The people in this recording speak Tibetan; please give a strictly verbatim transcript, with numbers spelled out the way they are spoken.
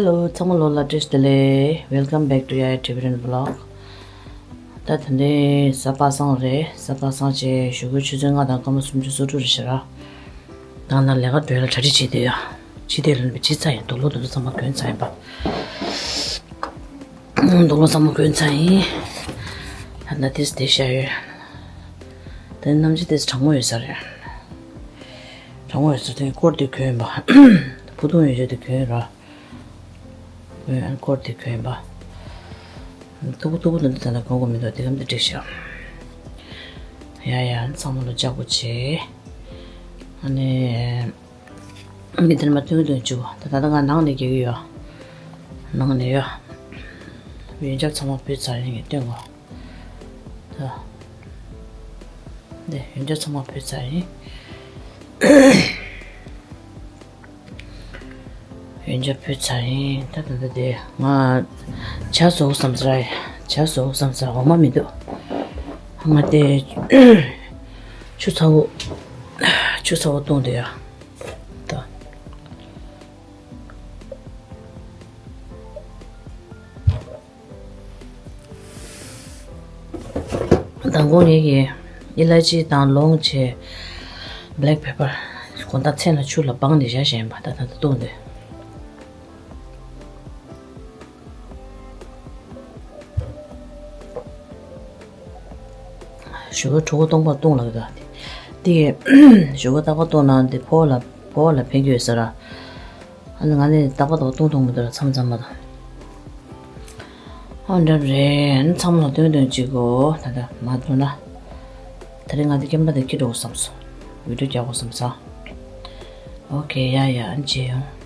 Hello, ཚང་མ་ལོ་ལ་བཀྲ་ཤིས་བདེ་ལེགས། Welcome back to Yaya Tibetan Vlog. ད་ད་ལྟའི་གཟའ་པ་སངས་རེད། གཟའ་པ་སངས་བྱས་གཞུག་གུ་ཆུ་ཚོད་ལྔ་དང་སྐར་མ་སུམ་ཅུ་སོ་དྲུག་རེད་ཤག་ར། ད་ང་ལས་ཀ་འགྲོ་ཡ་ལ་གྲ་སྒྲིག་བྱེད་བསྡད་ཡ། བྱེད་བསྡད་ལ་བྱེད་ཚར་ཡིན། དུག་ལོག་དུ་ཚང་མ་གོན་ཚར་ཡིན་པ། དུག་ལོག་ཚང་མ་གོན་ཚར་ཡིན། ད་ད་དེས་དེ་བཤད་ཡོད། ད་ནམ་རྒྱུན་དེས་གྲང་མོ་ཡོད་ས་རེད། གྲང་མོ་ཡོད་ས་དེ་སྐོར་དེ་གོན་པ། ཕུ་ཐུང་ཡོད་ཆོག་དེ་གོན་ར། ཨ་ནི་སྐོར་དེ་གོན་པ། ཐུག་པོ་ཐུག་པོ་འདི་འདྲ་ད་ལྟ་གོན་དགོས་མི་འདུག་དེ་གམ་དེ་འགྲིག་ཤག་ཡ་ཡ། ཚང་མ་ལ་ལྕགས་པོ་བྱེད། ཨ་ནི། མི་དེར་མ་སྟོན་སྟོན་བཅུག་ད་ད་ལྟ་ང་ནང་ནས་རྒྱག་གི་ཡོད། ནང་ནས་ཡོད། ཡོན་ཆབ་ཚང་མ་ཕུད་ཚར་ཡིན། སྟོན་གོ། ད། འདི་ཡོན་ཆབ་ཚང་མ་ཕུད་ཚར་ཡིན། ཡོན་ཆབ་ཕུད་ཚར་ཡིན། ད་ད་ད་དེ་ང་ཇ་བཟོ་བསམ་ཚར། ཇ་བཟོ་བསམ་ཚར། འོ་མ་མི་འདུག་ང་དེ་ཆུ་ཚ་བོ། ཆུ་ཚ་བོ་བཏུང་དེ་ཡ། ད། མདང་དགོང་ངེད་ཀྱིས་ཨི་ལ་ཅི་དང་ལོང་བྱས། Black pepper། དགོང་དག་མཚན་ལ་ཆུ་ལ་སྦངས་ནས་བཞག་བཞིན་པ་ད་ད་ད་བཏུང་དེ། ཞུ་བ་གྲོད་ཁོག་སྟོང་པར་བཏུང་ལ་གི་ད། དེ་ཞུ་བ་རྟག་པར་བཏུང་ན་དེ་ཕོ་བ་ལ་ཕོ་བ་ལ་ཕན་གྱི་ཡོད་ས་ར། ཨ་ནི་ང་ནི་རྟག་པར་རྟག་པར་བཏུང་མཐོང་མི་འདུག་ར། མཚམས་མཚམས་མ་དང་། ཨ་འདྲ་རེད། ཨ་ནི་ཚང་མ་ལ་སྟོན་སྟོན་གཅིག་གོ་ད་ལྟ་མ་འདུག་ན། ད་རེས་ང་འདི་ཀེམ་ར་དེ་ཁྱེར་འགྲོ་དགོས་བསམ་སོང་། བི་ཌིའོ་རྒྱག་དགོས་བསམ་སོང་། ཨོ་ཁེ། ཡ་ཡ། ཨ་ནི་བྱས་ཡོང་།